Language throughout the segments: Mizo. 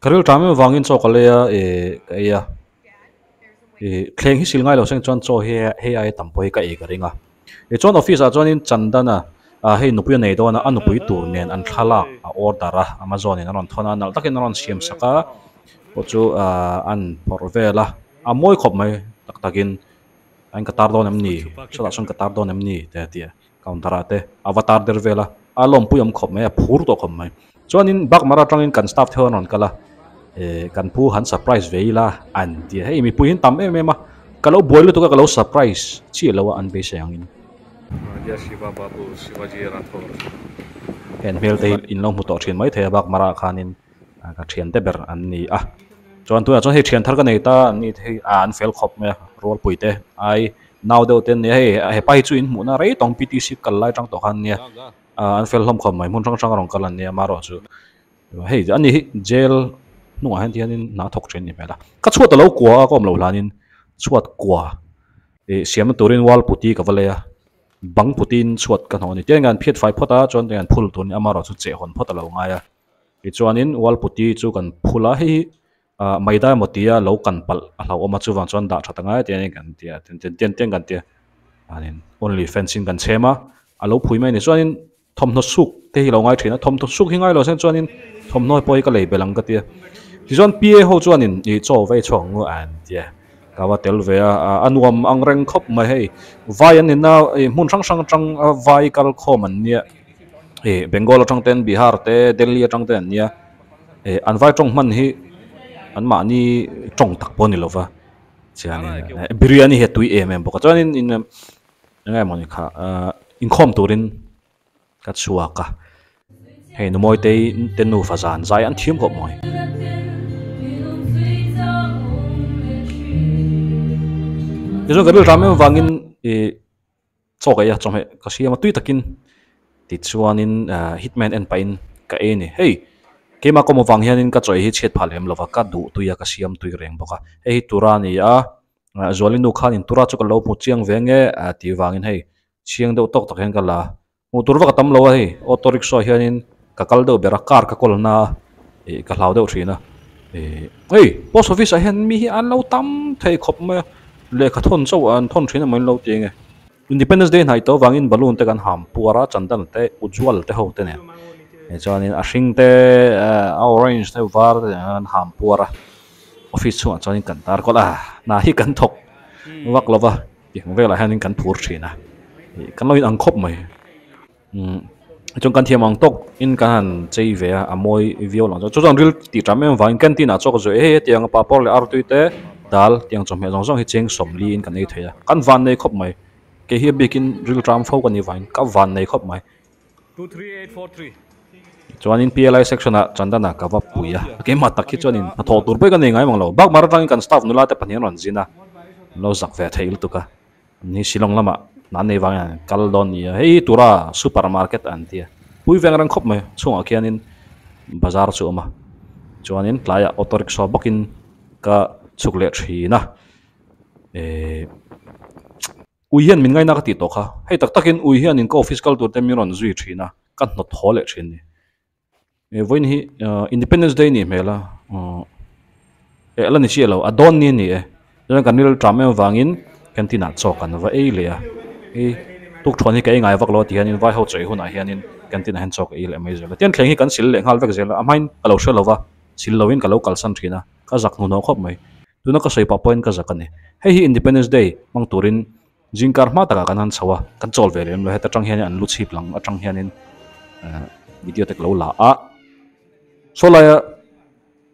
Ka ril ṭam em avangin chaw ka lei a eh ka ei a ih thleng hi sil ngai lo seng chuan chaw hi hei aia tam pawh hi ka ei ka ring a tichuan office ah chuanin chandana ah hei nupui a nei dawn a a nupui tur nen an thlalak a order a amazon in a rawn thawn a nalh takin a rawn siam sak a pawh chu ah an phawrh vel a a mawi khawp mai tak takin an ka tar dawn em ni sawtah sawn ka tar dawn em ni te a ti a. Counter ah te a va tar der vel a, a lawmpui awm khawp mai, a phur tawh khawp mai. Chuanin Bakmar atangin kan staff te ho an rawn kal a, eh kan pu han surprise ve ila an ti a, hei mipui hi an tam em em a, ka lo buai lutuk a ka lo surprise chiah lo a an beisei angin. Raja Shiva Babu Shivaji Rathore. Heng hmel te hi in lo hmu tawh thin maithei a Bakmar ah khanin ka thian te ber an ni a, chuan tunah chuan hei thian thar ka nei ta an ni te hi ah an fel khawp mai a rualpui te ai nau deuh te an ni a hei hepa hi chu in hmuhna rei tawng P T C kal lai tang tawh khan ania ah an fel hlawm khawp mai hmun hrang hrang a rawn kal an nia amaherawhchu hei ani hi jail hnungah hian tihianin hna thawk thin a ni hmel a ka chhuat a lo kua a ka awm loh hlanin chhuat kua ih siamna turin wall putty ka va lei a. Bang putin chhuat ka hnawh a ni. Tiang hian phiat fai phawt a, chuan tiang hian phul tur a ni. Amaherawhchu chu cheh hawn phawt a lo ngai a. Tichuanin wall putty chu kan phul a, hei hi ah maida emaw tia lo kan palh a hlauhawm a, chuvang chuan dah that a ngai a tiangin kan ti a, tiang tiang tiang kan ti a. Chuanin only fence in kan chhem a, a lo phui mai a ni. Chuanin thawmhnaw suk te hi lo ngai thin a, thawmhnaw suk hi ngai lo sen chuanin thawmhnaw pawh hi ka lei belh ang ka ti a. Tichuan P A ho chuanin ih chaw vei chhuak ang u an ti a. Ka va tel ve a, a nuam ang reng khawp mai hei. Vai an nina ih hmun hrang hrang atang vai kal khawm an nia. Ih Bengal atang ten Bihar te Delhi atang te an nia. Ih an vai tawng hman hi an mahni tawng tak pawh a ni lo va. Chuanin biryani hi a tui em em bawk a. Chuanin in eng nge mawni kha ah inkhawm turin ka chhuak a hei nu mawi te te nufa zan zai an thiam khawp mawi. Tichuan ka rilram em avangin ih chaw ka ei a chawhmeh ka siam a tui takin tichuanin ah hitman en pahin ka ei a ni hei keimah kawm avang hianin ka chaw ei hi chhiat phah lem lova ka duh tui a ka siam tui reng bawk a hei hi tura a ni a ah zuali nu khanin tura chu ka lo hmu chiang ve nge ah tih vangin hei Chiang deuh tawk tak hian ka la. Hmuh tur vak a tam lo a hei, auto rickshaw hianin ka kal deuh ber a, car ka kawl na a, ih ka hlau deuh thin a. Ih hei post office ah hian mi hi an lo tam thei khawp mai a, lehkha thawn chauh an thawn thin emaw in lo ti enge. Independence Day hnaih tawh avangin balloon te kan ham puar a, chandal te, ujjwal te ho te nen. Chuanin a hring te, a orange te, var te nen an ham puar a, office chhungah chuanin kan tar kual a, hna hi kan thawk vak lo va. Tiang velah hianin kan phur thin a, ih kan lo inang khawp mai. Umm chuan kan thiam ang tawk in kan han chei ve a, a mawi viau lang chuan chu chuan ril tih tam em avangin canteen ah chawk zuai hei hetiang papawr leh artui te dal tiang chawhmeh zawng zawng hi cheng sawmli in kan ei thei a, kan van nei khawp mai. Kei hi a bikin ril ṭam fo ka nih vangin ka van nei khawp mai. Chuanin P L I section ah Chandana ka va pui a, keimah tak hi chuanin hnathawh tur pawh hi ka nei ngai mang lo. Bakmar atangin kan staff nula te pahnih an rawn zin a, an lo zak ve thei lutuk a. An hi Shillong lamah hna an nei vangin an kal dawn ni a, hei hi tura super market an ti a, pui veng reng khawp mai chhungah khianin bazar chu a awm a. Chuanin tlaiah auto rickshaw bawkin ka chhuk leh thin a, ehh. Ui hian min ngaina ka tih tawh kha. Hei tak takin ui hianin ka office kal tur te min rawn zui thin a, ka hnawt haw leh thin ni. E vawiin hi Independence Day nih hmel a, eh la ni chiah lo, a dawn ni a ni e. Chuan kan ril ṭam em avangin canteen ah chaw kan va ei leh a. Hei tukthuan hi ka ei ngai vak lo a ti hianin vai ho chaw ei hunah hianin canteen ah hian chaw ka ei leh mai zel a. Tian thleng hi kan sil leh nghal vek zel a, a hmain ka lo hre lo va, sil loin ka lo kalsan thin a, ka zak hnuhnawh khawp mai. Tuna ka sawi pah pawhin ka zak a ni. Hei hi Independence Day hmang turin zingkar hma takah kan han chho a, kan chawl ve lem lo. Heta tang hianin an lu chhip lang atang hianin video te ka lo la a. Saw laia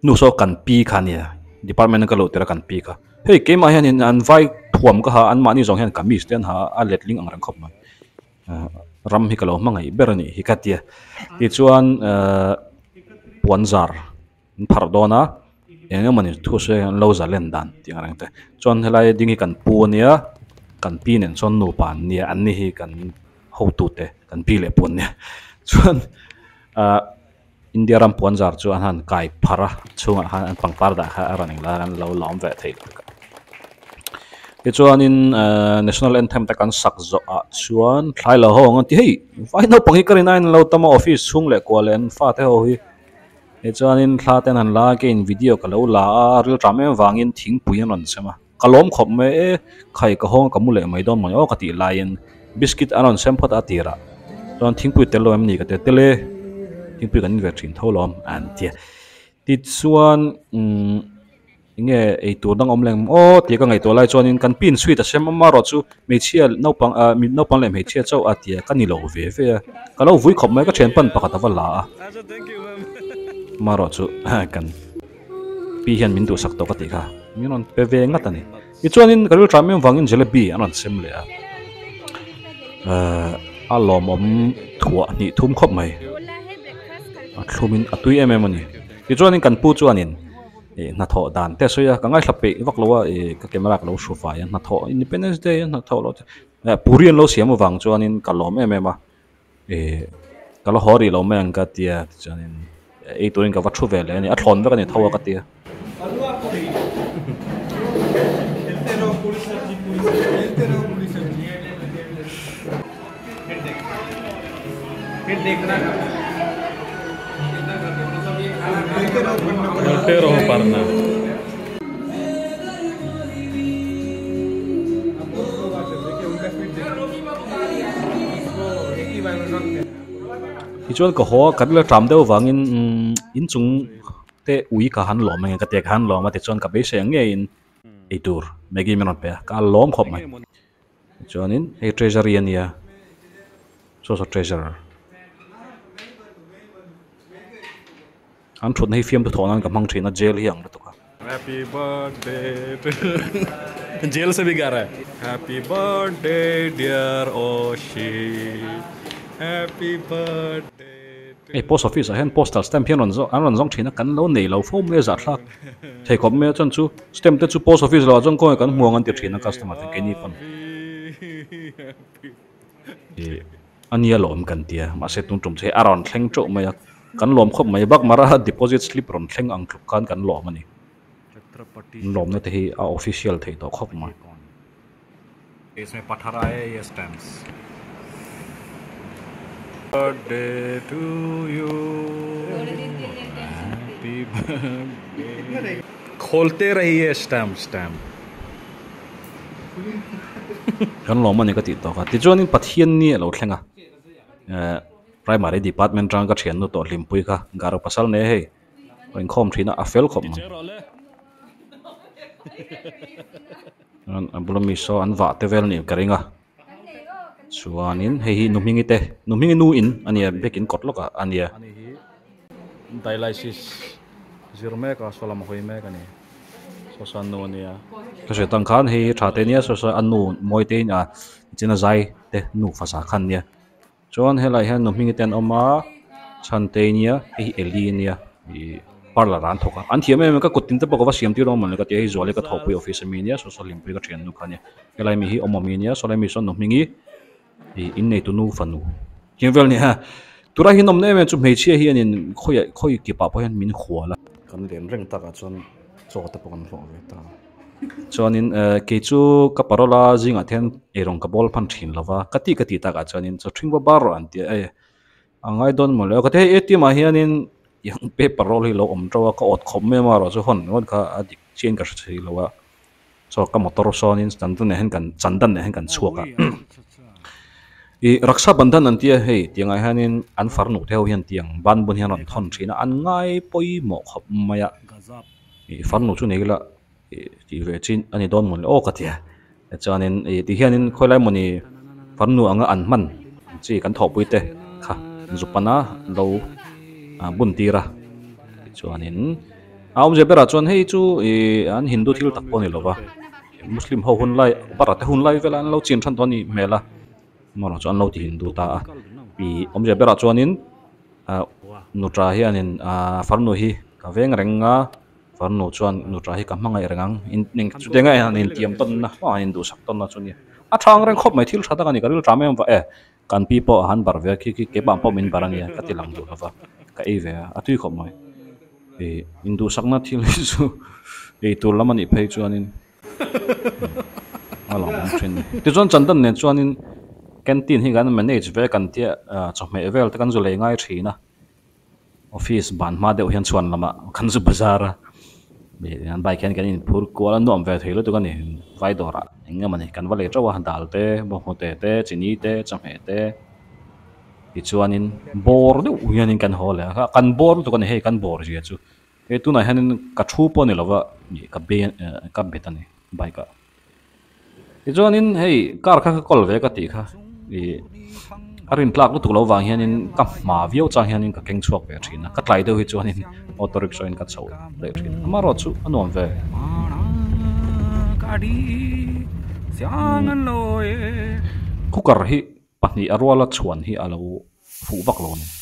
nu saw kan pi kha a nia, department a ka luh tirh a kan pi kha. Hei keimah hianin an vai thuam ka ha a, anmahni zawng hian kamis te an ha a, a letling ang reng khawp mai. Ram hi ka lo hmangaih ber a nih hi ka tia. Tichuan puanzar. An pharh dawn a eng emawni thu sawi an lo zalen dan tih ang reng te chuan helai ding hi kan pu ania kan pi nen chuan nupa an nia an ni hi kan hotu te kan pi leh pu an nia chuan ah India ram puan zar chu an han kai pharh a chhungah khan an pangpar dah kha a rawn eng lai an lo lawm ve thei lutuk a tichuanin ah national anthem te kan sak zawh ah chuan thlai lo ho ang an ti hei vai naupang hi ka rin aiin an lo tam a office chhung leh kuah leh an fate ho hi. Tichuanin thla te an han la a keiin video ka lo la a rilṭam em vangin thingpui an rawn sem a ka lawm khawp mai e khai ka hawng ka mu leh mai dawn mawni aw ka tih laiin biscuit an rawn sem phawt a tirah chuan thingpui tel lo em ni ka ti a tel e thingpui kan in ve thin tho lawm an ti a tichuan umm. Enge ei tur dang awm leng aw tih ka ngaihtuah lai chuanin kan pin sweet a sem awm a erawh chu hmeichhia naupang ah mi naupang leh hmeichhia chauh a tia ka ni lo ve ve a ka lo vui khawp mai ka thian pan pakhat a va la a amaherawh chu kan pi hian min duhsak tawh ka tih kha min rawn pe ve ngat a ni tichuanin ka rilṭah em vangin jalebi an rawn sem leh a ehh a lawmawm thuah hnih thum khawp mai a thlumin a tui em em a ni tichuanin kan pu chuanin. Ih hnathawh dan te a sawi a ka ngaithla peih vak lo a ih ka camera ka lo hru fai a hnathawh independence day a hnathawh loh te eh puri an lo siam avang chuanin ka lawm em em a ih ka la haw rih lo mai ang ka tia tichuanin ei turin ka va thu ve leh a ni a thlawn vek a ni tho a ka tia. Tichuan ka haw a ka rilru ṭam deuh avangin umm inchung te ui ka han lawm ang e ka ti a ka han lawm a tichuan ka beisei ang ngeiin eitur Maggi min rawn pe a ka lawm khawp mai. Chuanin hei treasury a nia saw saw treasurer an thutna hi fiamthu thawh nan ka hmang thin a jail hi ang lutuk a. Happy birthday to jail se bhi ga raha hai happy birthday dear Oshi happy birthday Hei post office ah hian postal stamp hi an rawn zawng an rawn zawng thin a kan lo nei lo fo mai a zahthlak thei khawp mai a chuan chu stamp te chu post office lo ah chuan khawnge kan hmu ang an ti thin a customer te keini pawn ih a nia lawm kan tia mahse tun tum chu hei a rawn thleng teuh mai a kan lawm khawp mai bakmar a deposit slip rawn thleng ang tluk khan kan lawm a ni an lawmna te hi a official thei tawh khawp mai. Isme pathar aaye ye stamps. Birthday to you happy birthday kholte rahiye stamp stamp. Kan lawm a ni ka tih tawk a tichuanin Pathian ni a lo thleng a eh primary department atanga ka thiannu tawh hlimpui kha garo pasal nei a hei a inkhawm thin a a fel khawp mai. A bula mi saw an vah te vel nih ka ring a chuanin hei hi nu hmingi te nu hmingi nu in a nia biakin kawt lawk ah a nia. Ani hi dialysis zir mek a saw lam a hawi mek a ni saw saw an nu a nia. Ka hriat ang khan hei hi tha te nia saw saw a nu mawi te in a china zai te nu fasa khan nia. Chuan helaiah hian nu hmingi te an awm a Chhantei nia hei hi Eli ania ih parlour ah an thawk a an thiam em em ka kut tin te pawh ka va siam tir dawn mawni ka ti a hei Zuali ka thawhpui office ami ania saw saw Hlimpui ka thian nu kha ania helai mi hi awmawmi ania sawlai mi sawn nu hmingi ih inneitu nu fanu tiang vel ania tunah hian awmna em em chu hmeichhia hianin khawiah khawi kipah pawh hian min hual a. Kan len reng takah chuan chaw te pawh kan hlawh ve ta. Chuanin eh kei chu ka parol a zingah te hian eirawng ka bawl hman thin lo va, ka tih ka tih takah chuanin chaw ṭhing va bar rawh an ti a, eh a ngai dawn mawle aw ka ti a, hei ATM ah hianin tiang paper roll hi lo awm ṭo a, ka awt khawp mai a marawh chu hawn ringawt kha a dik chiahin ka hre thei lo a, chaw ka motor sawnin chandan nen hian kan chandan nen hian kan chhuak a, ih Raksha Bandhan an ti a hei tiangah hianin an farnu te ho hian tiang banbun hi an rawn thawn thin a, an ngai pawimawh khawp mai a. Ih farnu chu nei ila ih tih ve chin a ni dawn mawn le aw ka ti a tichuanin ih ti hianin khawi lai mawni farnu anga an hman chi kan thawhpui te kha zupana lo ah bun tir a tichuanin a awmzia berah chuan hei chu ih an hindu thil tak pawh a ni lova muslim ho hun lai bara te hun lai vela an lo chin than tawh a nih hmel a amaherawhchu an lo ti hindu ta a ih awmzia berah chuanin. Ah nutra hianin ah farnu hi ka veng reng a farnu chuan nutra hi ka hmangaih reng ang in eng chutiang a han intiam tawn na ah han induhsak tawn na chu nia a thang reng khawp mai thil tha tak a ni ka ril tram em va e kan pi pawh a han bar ve a khi khi keimah pawh min bar a nia ka ti lang duh lova ka ei ve a a tui khawp mai ih induhsakna thil hi chu eitur lam a nih phei chuanin. A lo awm thin a ni. Tichuan Chandan nen chuanin canteen hi kan manage ve kan tia chawhmeh vel te kan zu lei ngai thin a. Office ban hma deuh hian chhuan lamah kan zu bazar a ih an bike hian kan inphur kual a nuam ve thei lutuk a ni vai dawrah eng emaw ni kan va lei teuh a dal te bawnghnute te chini te chawhmeh te tichuanin bawr deuh hianin kan haw leh a kan bawr lutuk a ni hei kan bawr zia chu hei tunah hianin ka thu pawh a ni lova ih ka be ka bet a ni bike ah. Tichuanin hei car kha ka kawl ve ka tih kha ih a rin tlak lutuk loh vang hianin ka hma viau chang hianin ka keng chhuak ve thin a ka tlai deuh hi chuanin auto rickshaw in ka chho leh thin amaherawh chu a nuam ve. Cooker hi pahnih a ruala chhuan hi a lo fuh vak lo a ni.